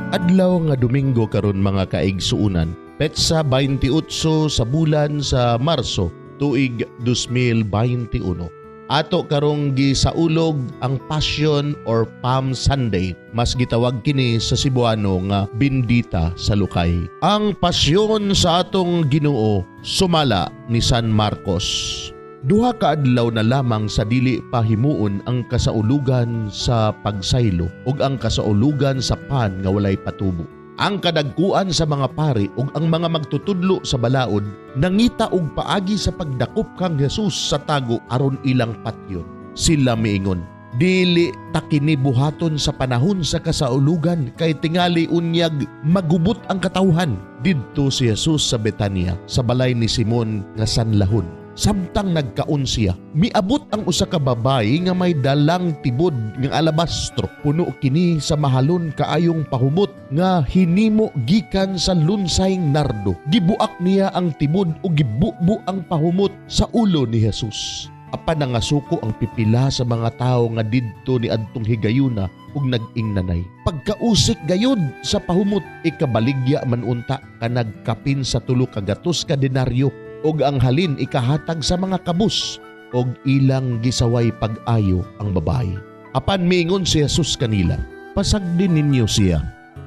Adlaw nga Domingo karon, mga kaigsuunan. Petsa 28 sa bulan sa Marso, tuig 2021. Ato karong gisaulog ang Passion or Palm Sunday. Mas gitawag kini sa Cebuano nga Bindita sa Lukay. Ang pasyon sa atong Ginoo sumala ni San Marcos. Duha ka adlaw na lamang sa dili pa himuon ang kasaulugan sa pagsaylo ug ang kasaulugan sa pan nga walay patubo. Ang kadagkuan sa mga pari ug ang mga magtutudlo sa balaod nangita og paagi sa pagdakop kang Jesus sa tago aron ilang patyon. Sila miingon, "Dili ta kini buhaton sa panahon sa kasaulugan kay tingali unyag magubot ang katawhan." Didto si Jesus sa Betania sa balay ni Simon nga sanlahon. Samtang nagkaon siya, miabot ang usa ka babayi nga may dalang tibod nga alabastro. Puno kini sa mahalon kaayong pahumot nga hinimo gikan sa lunsayng nardo. Gibuak niya ang tibod ug gibubo ang pahumot sa ulo ni Jesus. Apan nangasuko ang pipila sa mga tawo nga didto ni adtong higayuna ug nag-ingnanay. "Pagkausik gayud sa pahumot, ikabaligya man unta kanag kapin sa 300 ka denaryo ug ang halin ikahatag sa mga kabus," og ilang gisaway pag-ayo ang babayi. Apan miingon si Jesus kanila, "Pasagdi ninyo siya.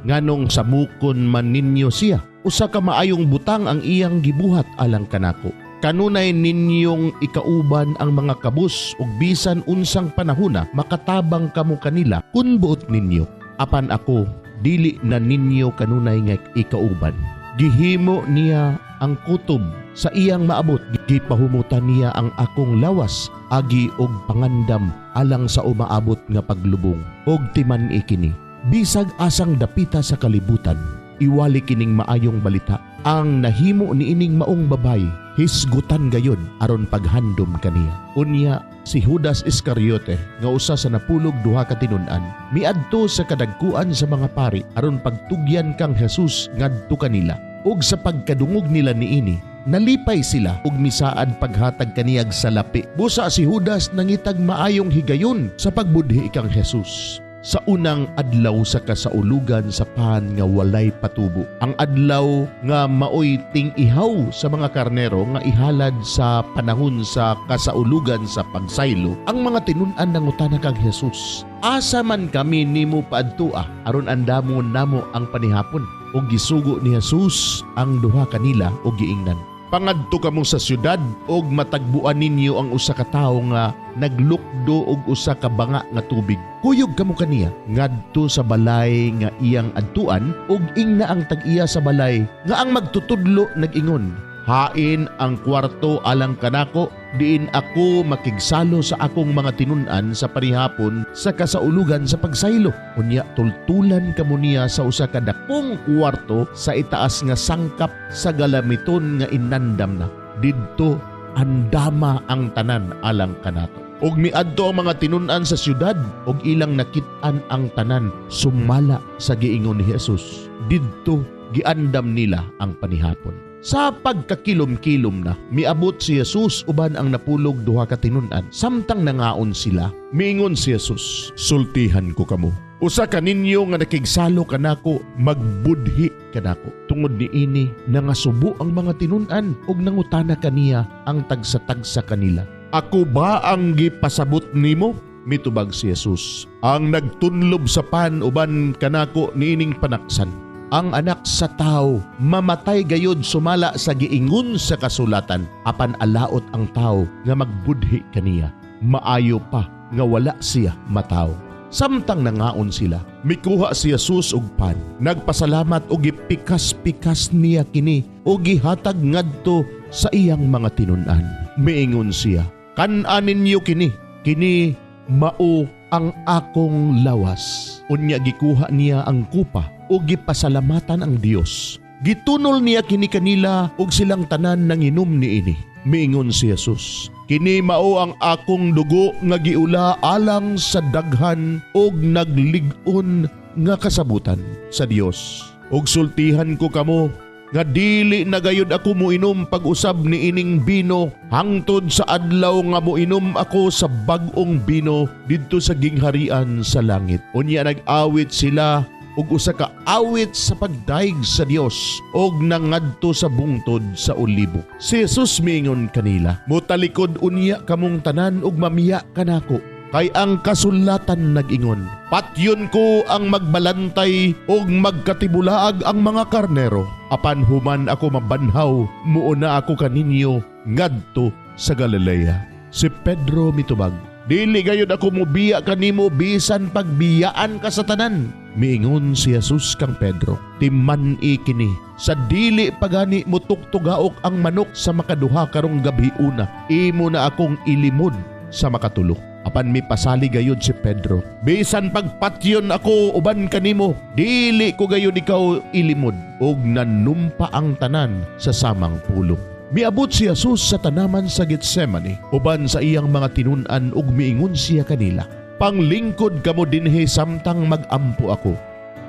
Nganong samukon man ninyo siya? Usa ka maayong butang ang iyang gibuhat alang kanako. Kanunay ninyong ikauban ang mga kabus ug bisan unsang panahona makatabang kamo kanila kun buot ninyo. Apan ako dili na ninyo kanunay nga ikauban." Gihimo niya ang kutob sa iyang maabot, gipahumutan niya ang akong lawas agi og pangandam alang sa umaabot nga paglubong. Og timan-i kini, bisag asang dapita sa kalibutan, iwali kining maayong balita. Ang nahimo niining maong babayi, hisgutan gayud aron paghandom kaniya. Unya si Judas Iscariote nga usa sa 12 ka tinun-an miadto sa kadagkuan sa mga pari aron pagtugyan kang Jesus ngadto kanila. Ug sa pagkadungog nila niini, nalipay sila ug misaad paghatag kaniyag salapi. Busa si Judas nangitag maayong higayon sa pagbudhi kang Jesus. Sa unang adlaw sa kasaulugan sa pan nga walay patubo, ang adlaw nga maoy ting-ihaw sa mga karnero nga ihalad sa panahon sa kasaulugan sa pagsaylo, ang mga tinun-an nangutana kang Jesus, "Asa man kami nimo paadtua aron andamon namo ang panihapon?" Ug gisugo ni Jesus ang duha kanila ug giingnan, "Pangadto kamo sa syudad ug matagbuan ninyo ang usa ka tawo nga naglukdo og usa ka banga nga tubig. Kuyog kamo kaniya ngadto sa balay nga iyang adtuan ug ingna ang tag-iya sa balay nga ang magtutudlo nag-ingon, 'Hain ang kwarto alang kanako diin ako makigsalo sa akong mga tinun-an sa panihapon sa kasaulugan sa pagsaylo?' Unya tultulan kamo niya sa usa ka dakong kwarto sa itaas nga sangkap sa galamiton nga inandam na. Didto andama ang tanan alang kanato." Ug miadto ang mga tinun-an sa syudad ug ilang nakit-an ang tanan sumala sa giingon ni Jesus. Didto giandam nila ang panihapon. Sa pagkakilom-kilom na, miabot si Jesus uban ang 12 ka tinun-an. Samtang nangaon sila, miingon si Jesus, "Sultihan ko kamo. Usa ka ninyo nga nakigsalo kanako magbudhi kanako." Tungod niini, nangasubo ang mga tinun-an ug nangutana kaniya ang tagsa-tagsa kanila, "Ako ba ang gipasabot nimo?" Mitubag si Jesus, "Ang nagtunlob sa pan uban kanako niining panaksan. Ang Anak sa Tao mamatay gayod sumala sa giingon sa kasulatan, apan alaot ang tao nga magbudhi kaniya. Maayo pa nga wala siya matawo." Samtang nangaon sila, mikuha si Jesus og pan. Nagpasalamat og gipikas-pikas niya kini ug gihatag ngadto sa iyang mga tinun-an. Miingon siya, "Kan-a ninyo kini, kini mao ang akong lawas." Unya gikuha niya ang kupa ug gipasalamatan ang Dios. Gitunol niya kini kanila ug silang tanan nanginom niini. Miingon si Jesus, "Kini mao ang akong dugo nga giula alang sa daghan ug naglig-on nga kasabutan sa Dios. Ug sultihan ko kamo nga dili na gayud ako moinom pag-usab niining bino hangtod sa adlaw nga moinom ako sa bag-ong bino didto sa gingharian sa langit." Unya nag-awit sila. ug usa ka awit sa pagdayeg sa Dios ug nangadto sa bungtod sa Olibo. Si Jesus miingon kanila, "Motalikod unya kamong tanan ug mamiya kanako. Kay ang kasulatan nag-ingon, 'Patyon ko ang magbalantay ug magkatibulaag ang mga karnero. Apan human ako mabanhaw, muuna ako kaninyo ngadto sa Galilea.'" Si Pedro mitubag, "Dili gayud ako mubiya kanimo bisan pagbiyaan ka sa tanan." Miingon si Jesus kang Pedro, "Timan-i kini, sa dili pagani mutugtugaok ang manok sa makaduha karong gabhiona, imo na akong ilimod sa makatulo." Apan mipasali gayud si Pedro, "Bisan pagpatyon ako uban kanimo, dili ko gayud ikaw ilimod." Ug nanumpa ang tanan sa samang pulong. Miabot si Jesus sa tanaman sa Getsemane uban sa iyang mga tinun-an ug miingon siya kanila, "Panglingkod kamo dinhi samtang magampo ako."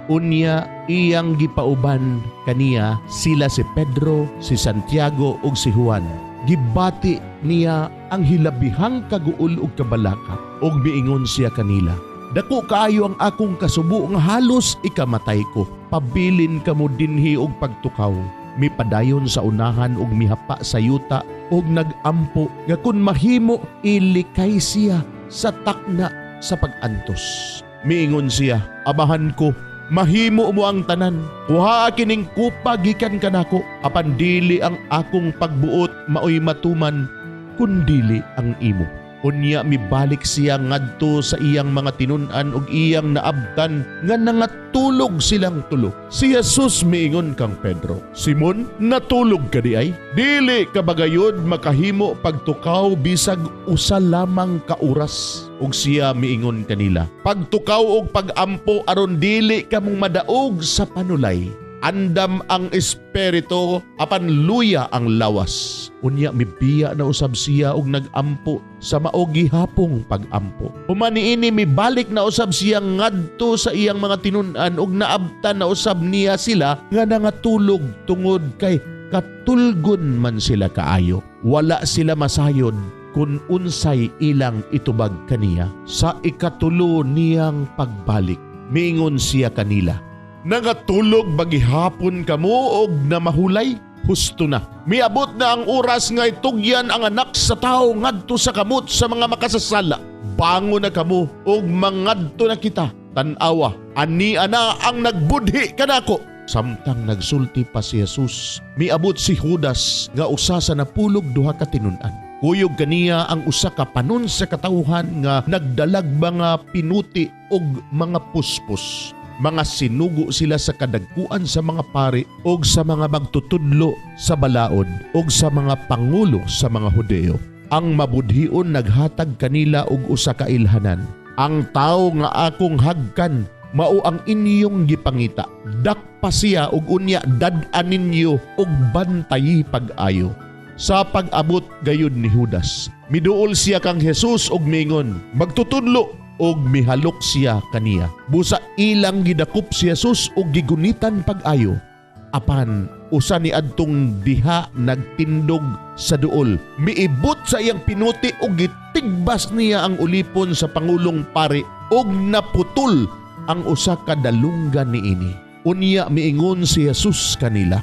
Unya iyang gipauban kaniya sila si Pedro, si Santiago ug si Juan. Gibati niya ang hilabihang kaguol ug kabalaka ug miingon siya kanila, "Dako kaayo ang akong kasubo nga halos ikamatay ko. Pabilin kamo dinhi og pagtukaw." Mipadayon sa unahan ug mihapa sa yuta ug nagampo nga kun mahimo ilikay siya sa takna sa pag-antos. Miingon siya, "Amahan ko, mahimo mo ang tanan. Kuhaa kining kupa gikan kanako, apan dili ang akong pagbuot maoy matuman, kundili ang imo." Unya mibalik siya ngadto sa iyang mga tinun-an ug iyang naabtan nga nangatulog silang tulo. Si Jesus miingon kang Pedro, "Simon, natulog ka diay? Dili ka ba gayud makahimo pagtukaw bisag usa lamang ka oras?" Ug siya miingon kanila, "Pagtukaw og pagampo aron dili kamo madaog sa panulay. Andam ang espiritu apan luya ang lawas." Unya mibiya na usab siya og nagampo sa mao gihapong pagampo. Human niini mibalik na usab siya ngadto sa iyang mga tinun-an ug naabtan na usab niya sila nga nangatulog tungod kay katulgon man sila kaayo. Wala sila masayod kung unsay ilang itubag kaniya. Sa ikatulo niyang pagbalik, miingon siya kanila, "Nangatulog ba gihapon kamo og namahulay? Husto na. Miabot na ang oras nga itugyan ang Anak sa Tao ngadto sa kamot sa mga makasasala. Bangon na kamo og mangadto na kita. Tan-awa, ani ana ang nagbudhi kanako." Samtang nagsulti pa si Jesus, miabot si Judas nga usa sa 12 ka tinun-an. Kuyog kaniya ang usa ka panon sa katawhan nga nagdalag mga pinuti ug mga puspos. Mga sinugo sila sa kadagkuan sa mga pari ug sa mga magtutudlo sa balaod ug sa mga pangulo sa mga Hudeo. Ang mabudhion naghatag kanila og usa ka ilhanan. "Ang tawo nga akong hagkan mao ang inyong gipangita. Dakpa siya ug unya dad-an ninyo ug bantayi pag-ayo." Sa pag-abot gayud ni Judas, miduol siya kang Jesus ug miingon, "Magtutudlo," ug mihalok siya kaniya. Busa ilang gidakop si Jesus ug gigunitan pag-ayo. Apan usa ni adtong diha nagtindog sa duol. Miibot sa iyang pinuti ug gitigbas niya ang ulipon sa pangulong pari ug naputol ang usa ka dalunggan niini. Unya miingon si Jesus kanila,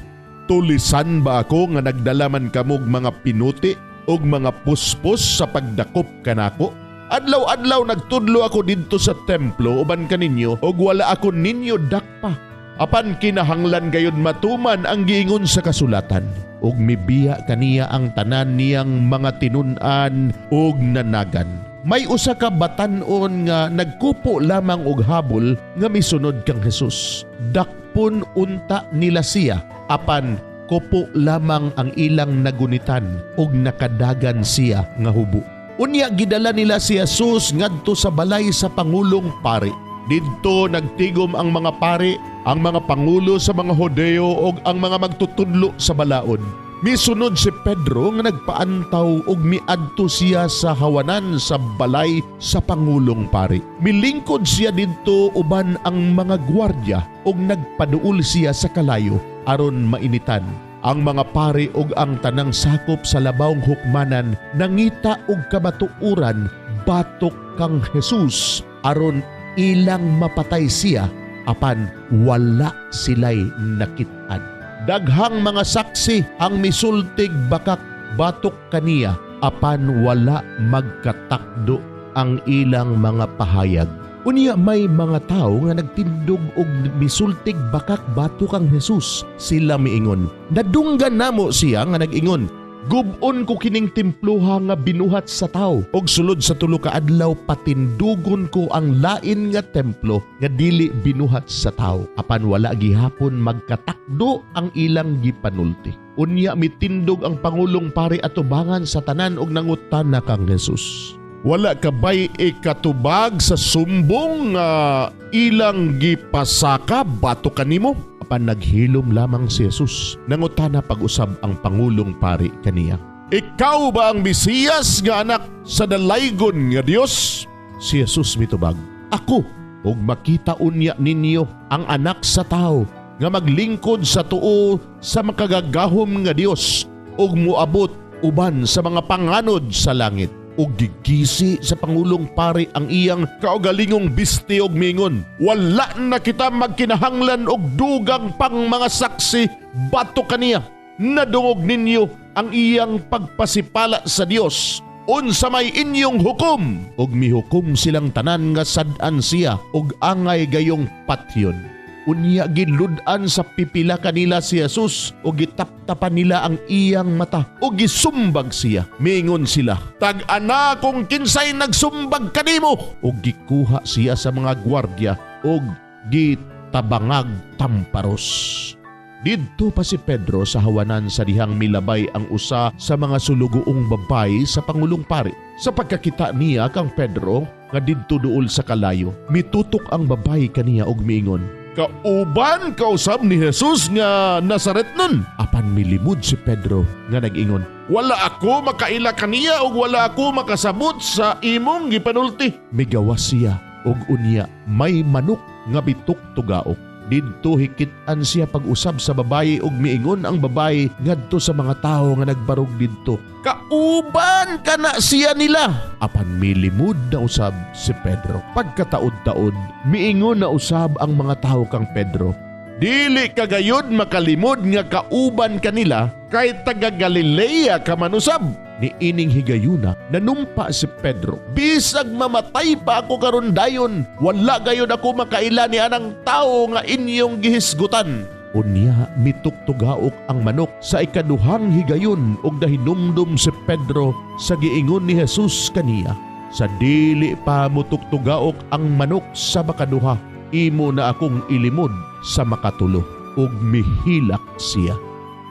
"Tulisan ba ako nga nagdala man kamog mga pinuti ug mga puspos sa pagdakop kanako? Adlaw-adlaw nagtudlo ako didto sa templo uban kaninyo ug wala ako ninyo dakpa. Apan kinahanglan gayud matuman ang giingon sa kasulatan." Ug mibiya kaniya ang tanan niyang mga tinun-an ug nanagan. May usa ka batan-on nga nagkupo lamang og habol nga misunod kang Jesus. Dakpon unta nila siya, apan kupo lamang ang ilang nagunitan ug nakadagan siya nga hubo. Unya gidala nila si Jesus ngadto sa balay sa pangulong pari. Didto nagtigom ang mga pari, ang mga pangulo sa mga Hudeo ug ang mga magtutudlo sa balaod. Misunod si Pedro nga nagpaantaw ug miadto siya sa hawanan sa balay sa pangulong pari. Milingkod siya didto uban ang mga gwardya ug nagpaduol siya sa kalayo aron mainitan. Ang mga pari ug ang tanang sakop sa labawng hukmanan nangita og kamatuoran batok kang Jesus aron ilang mapatay siya, Apan wala sila'y nakit-an. Daghang mga saksi ang misultig bakak batok kaniya, apan wala magkatakdo ang ilang mga pahayag. Unya may mga tao nga nagtindog og misultig bakak batok kang Jesus. Sila miingon, "Nadunggan namo siya nga nag-ingon, 'Gub-on ko kining temploha nga binuhat sa tao, og sulod sa 3 ka adlaw patindugon ko ang lain nga templo nga dili binuhat sa tao.'" Apan wala gihapon magkatakdo ang ilang gipanulti. Unya mitindog ang pangulong pari atubangan sa tanan og nangutana kang Jesus, "Wala ka bay ikatubag sa sumbong nga ilang gipasaka batok kanimo?" Apan naghilom lamang si Jesus. Nangutana pag-usab ang pangulong pari kaniya, "Ikaw ba ang Mesiyas nga anak sa dalaygon nga Dios?" Si Jesus mitubag, "Ako, ug makita unya ninyo ang Anak sa Tao nga maglingkod sa tuo sa makagagahom nga Dios ug moabot uban sa mga panganod sa langit." Ug gigisi sa pangulong pari ang iyang kaugalingong bisti og mingon, "Wala na kita magkinahanglan og dugang pang mga saksi batok kaniya. Nadungog ninyo ang iyang pagpasipala sa Dios. Unsa may inyong hukom?" Ug mihukom silang tanan nga sad-an siya og angay gayong patyon. Unya gilud-an sa pipila kanila si Jesus ug gitaptapan nila ang iyang mata ug gisumbag siya. Mingon sila, "Tag-ana kung kinsay nagsumbag kanimo." Ug gikuha siya sa mga gwardya ug gitabangag tamparos. Didto pa si Pedro sa hawanan sa dihang milabay ang usa sa mga sulugoong babayi sa pangulong pari. Sa pagkakita niya kang Pedro nga didto duol sa kalayo, mitutok ang babayi kaniya og miingon, "Kauban kausab ni Jesus nga Nazaretnon." Apan milimod si Pedro nga nag-ingon, "Wala ako makaila kaniya ug wala ako makasabot sa imong gipanulti." Migawas siya ug unya may manok nga bitok tugaok. Didto hikit-an siya pag-usab sa babayi ug miingon ang babayi ngadto sa mga tawo nga nagbarog didto, "Kauban kana siya nila." Apan milimod na usab si Pedro. Pagkataod-taod, miingon na usab ang mga tawo kang Pedro, "Dili ka gayud makalimod nga kauban kanila kay taga Galilea ka man usab." Ni ining higayuna, nanumpa si Pedro, "Bisag mamatay pa ako karon dayon, wala gayud ako makaila ni anang tawo nga inyong gihisgutan." Unya mituktugaok ang manok sa ikaduhang higayon ug nahinumdum si Pedro sa giingon ni Jesus kaniya, "Sa dili pa mutuktugaok ang manok sa makaduha, imo na akong ilimod sa makatulo." Ug mihilak siya.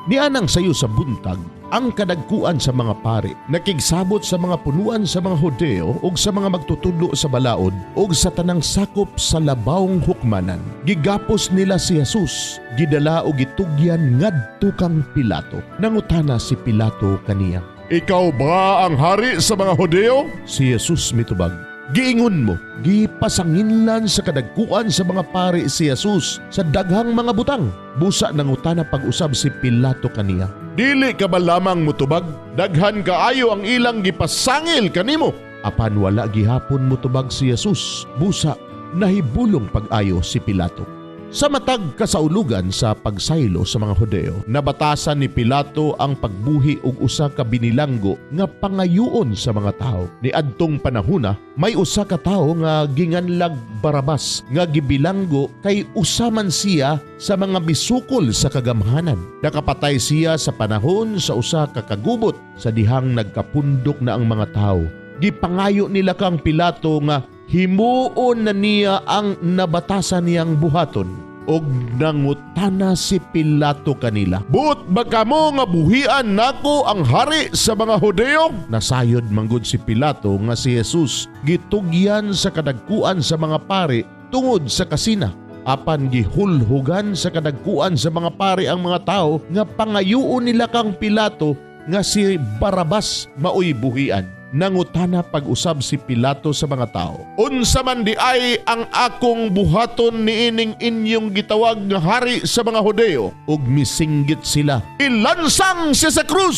Nianang sayo sa buntag, ang kadagkuan sa mga pari nakigsabot sa mga punuan sa mga Hudeo ug sa mga magtutudlo sa balaod ug sa tanang sakop sa labawng hukmanan. Gigapos nila si Jesus, gidala og gitugyan ngadto kang Pilato. Nangutana si Pilato kaniya, "Ikaw ba ang hari sa mga Hudeo?" Si Jesus mitubag, "Giingon mo." Gipasanginlan sa kadagkuan sa mga pari si Jesus sa daghang mga butang. Busa nangutana pag-usab si Pilato kaniya, "Dili ka ba lamang mutubag? Daghan kaayo ang ilang gipasangil kanimo." Apan wala gihapon mutubag si Jesus. Busa nahibulong pag-ayo si Pilato. Sa matag kasaulugan sa pagsaylo sa mga Hudeo, nabatasan ni Pilato ang pagbuhi og usa ka binilanggo nga pangayuon sa mga tawo. Niadtong panahona, may usa ka tawo nga ginganlag Barabas nga gibilanggo kay usa man siya sa mga misukol sa kagamhanan. Nakapatay siya sa panahon sa usa ka kagubot sa dihang nagkapundok na ang mga tawo. Gipangayo nila kang Pilato nga himuon na niya ang nabatasan niyang buhaton. Og nangutana si Pilato kanila, "Buot ba kamo nga buhian nako ang hari sa mga Hudeo?" Nasayod manggod si Pilato nga si Jesus gitugyan sa kadagkuan sa mga pari tungod sa kasina. Apan gihulhugan sa kadagkuan sa mga pari ang mga tao nga pangayuon nila kang Pilato nga si Barabas maoy buhian. Nangutana pag-usab si Pilato sa mga tao, "Unsa man di ay ang akong buhaton niining inyong gitawag nga hari sa mga Hudeo?" Ug misinggit sila, "Ilansang siya sa krus!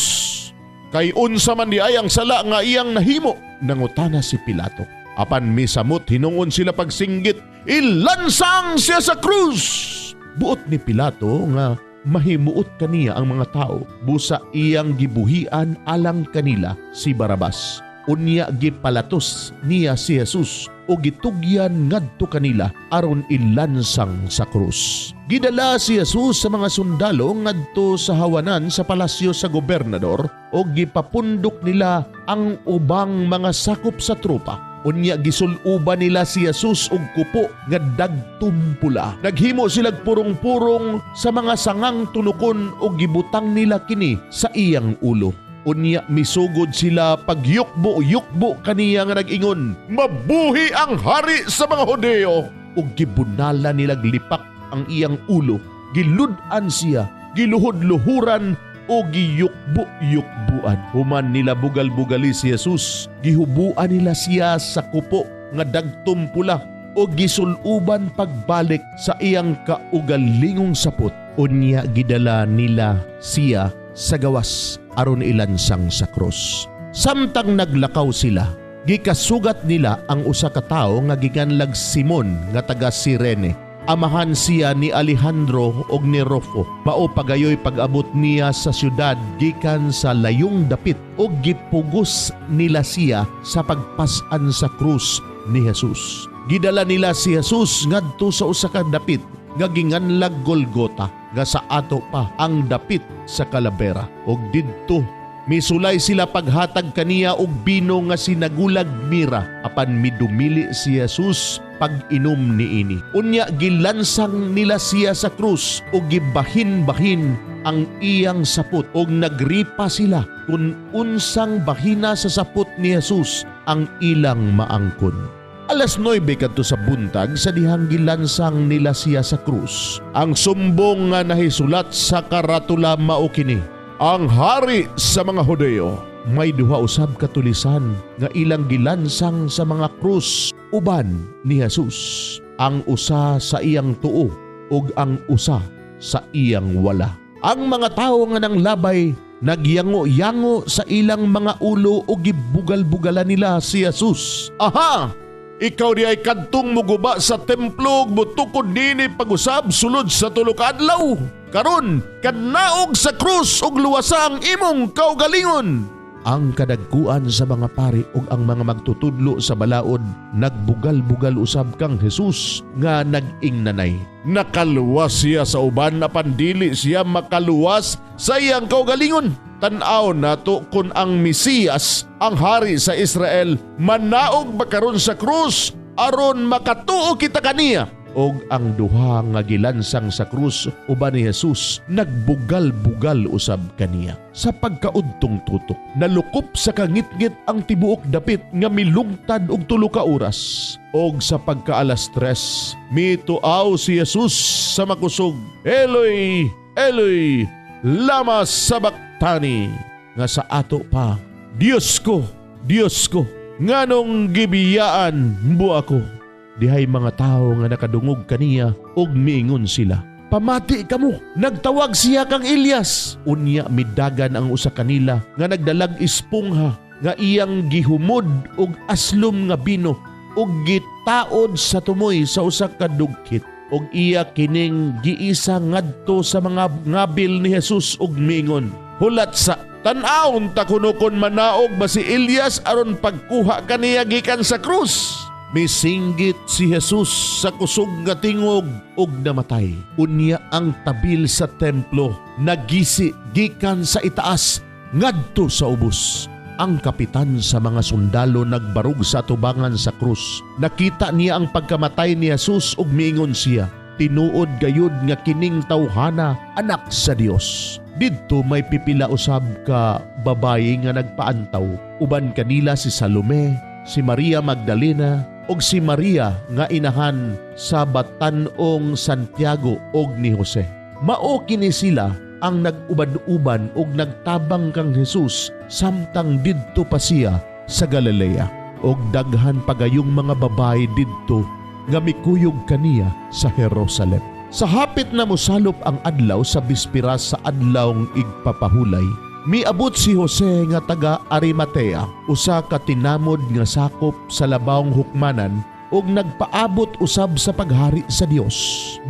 Kay unsa man di ay ang sala nga iyang nahimo?" Nangutana si Pilato, Apan misamot hinungod sila pagsinggit, "Ilansang siya sa krus!" Buot ni Pilato nga mahimuot kaniya ang mga tao, busa iyang gibuhian alang kanila si Barabas. Unya gipalatos niya si Jesus o gitugyan ngadto kanila aron ilansang sa krus. Gidala si Jesus sa mga sundalo ngadto sa hawanan sa palasyo sa gobernador o gipapundok nila ang ubang mga sakop sa tropa. Unya gisul-uban nila si Jesus og kupo nga dagtum pula. Naghimo silag purong-purong sa mga sangang tunukon og gibutang nila kini sa iyang ulo. Unya misugod sila pagyukbo-yukbo kaniya nga nag-ingon, "Mabuhi ang hari sa mga Hudeo!" Ug gibunala nilag lipak ang iyang ulo, gilud-an siya, giluhod-luhuran o giyukbo-yukbuan. Human nila bugal-bugali si Jesus, gihubuan nila siya sa kupo nga dagtum pula o gisuluban pagbalik sa iyang kaugalingong sapot. Unya gidala nila siya sa gawas aron ilansang sa krus. Samtang naglakaw sila, gikasugat nila ang usa ka tawo nga giganlag Simon nga taga Sirene. Amahan siya ni Alejandro og ni Rufo. Mao pagayoy pag-abot niya sa syudad gikan sa layong dapit og gipugos nila siya sa pagpas-an sa krus ni Jesus. Gidala nila si Jesus ngadto sa usa ka dapit nga ginganlag Golgota, nga sa ato pa ang Dapit sa Kalabera. Og didto misulay sila paghatag kaniya og bino nga sinagulag mira, apan midumili si Jesus pag-inom niini. Unya gilansang nila siya sa krus ug gibahin-bahin ang iyang sapot, ug nagripa sila kung unsang bahina sa sapot ni Jesus ang ilang maangkon. 9:00 kadto sa buntag sa dihang gilansang nila siya sa krus. Ang sumbong nga nahisulat sa karatula mao kini: "Ang hari sa mga Hudeo." May duha usab ka tulisan nga ilang gilansang sa mga krus uban ni Jesus. Ang usa sa iyang tuo ug ang usa sa iyang wala. Ang mga tawo nga nanglabay nagyango-yango sa ilang mga ulo ug gibugal-bugalan nila si Jesus. "Aha! Ikaw diay kadtong muguba sa templo ug mutukod nini pag-usab sulod sa 3 ka adlaw. Karon, kanaog sa krus ug luwasa ang imong kaugalingon." Ang kadagkuan sa mga pari ug ang mga magtutudlo sa balaod nagbugal-bugal usab kang Jesus nga nag-ingnanay, "Nakaluwas siya sa uban, apan dili siya makaluwas sa iyang kaugalingon. Tan-aw nato kung ang Mesiyas, ang hari sa Israel, manaog ba karon sa krus aron makatuo kita kaniya." Og ang duha nga gilansang sa krus uban ni Jesus nagbugal-bugal usab kaniya. Sa pagkaudtong tutok, nalukop sa kangitngit ang tibuok dapit nga milungtad og 3 ka oras. Og sa pagka-alas 3, mituaw si Jesus sa makusog, "Eloi, Eloi, lama sabachthani?" Nga sa ato pa, "Diyos ko, Diyos ko, nganong gibiyaan mo ako?" Dihay mga tao nga nakadungog kaniya ug miingon sila, "Pamati kamo, nagtawag siya kang Elias." Unya midagan ang usa kanila nga nagdalag espongha nga iyang gihumod og aslom nga bino ug gitaod sa tumoy sa usa ka dugkit ug iya kining giisa ngadto sa mga ngabil ni Jesus ug miingon, "Hulat sa, tan-awon ta kuno kon manaog ba si Elias aron pagkuha kaniya gikan sa krus." Misinggit si Jesus sa kusog nga tingog ug namatay. Unya ang tabil sa templo nagisi gikan sa itaas ngadto sa ubos. Ang kapitan sa mga sundalo nagbarug sa tubangan sa krus. Nakita niya ang pagkamatay ni Jesus ug miingon siya, "Tinuod gayud nga kining tawhana anak sa Dios." Didto may pipila usab ka babayi nga nagpaantaw. Uban kanila si Salome, si Maria Magdalena ug si Maria nga inahan sa batan-ong Santiago ug ni Jose. Mao kini sila ang nag-uban-uban ug nagtabang kang Jesus samtang didto pa siya sa Galilea. Og daghan pagayong mga babayi didto nga mikuyog kaniya sa Jerusalem. Sa hapit na mosalop ang adlaw sa bispira sa Adlawng Igpapahulay, Miabot si Jose nga taga Arimatea, usa ka tinamod nga sakop sa labawng hukmanan ug nagpaabot usab sa paghari sa Dios.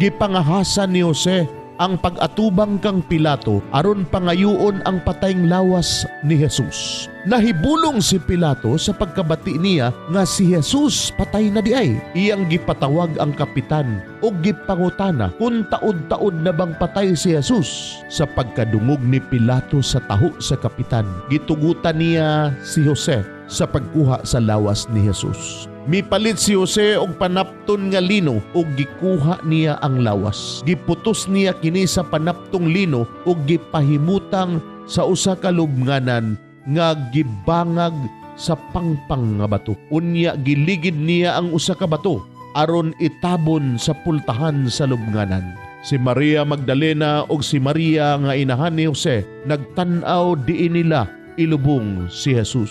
Gipangahasan ni Jose ang pag-atubang kang Pilato aron pangayoon ang patayng lawas ni Jesus. Nahibulong si Pilato sa pagkabati niya nga si Jesus patay na diay. Iyang gipatawag ang kapitan ug gipangutana kung taod-taod na bang patay si Jesus. Sa pagkadungog ni Pilato sa taho sa kapitan, gitugutan niya si Jose sa pagkuha sa lawas ni Jesus. Mipalit si Jose og panapton nga lino ug gikuha niya ang lawas. Giputos niya kini sa panaptong lino ug gipahimutang sa usa ka lubnganan nga gibangag sa pangpang nga bato. Unya giligid niya ang usa ka bato aron itabon sa pultahan sa lubnganan. Si Maria Magdalena ug si Maria nga inahan ni Jose nagtan-aw diin nila ilubong si Jesus.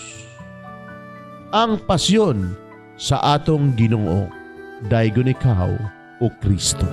Ang pasyon sa atong Ginoo, daygon ikaw, o Kristo.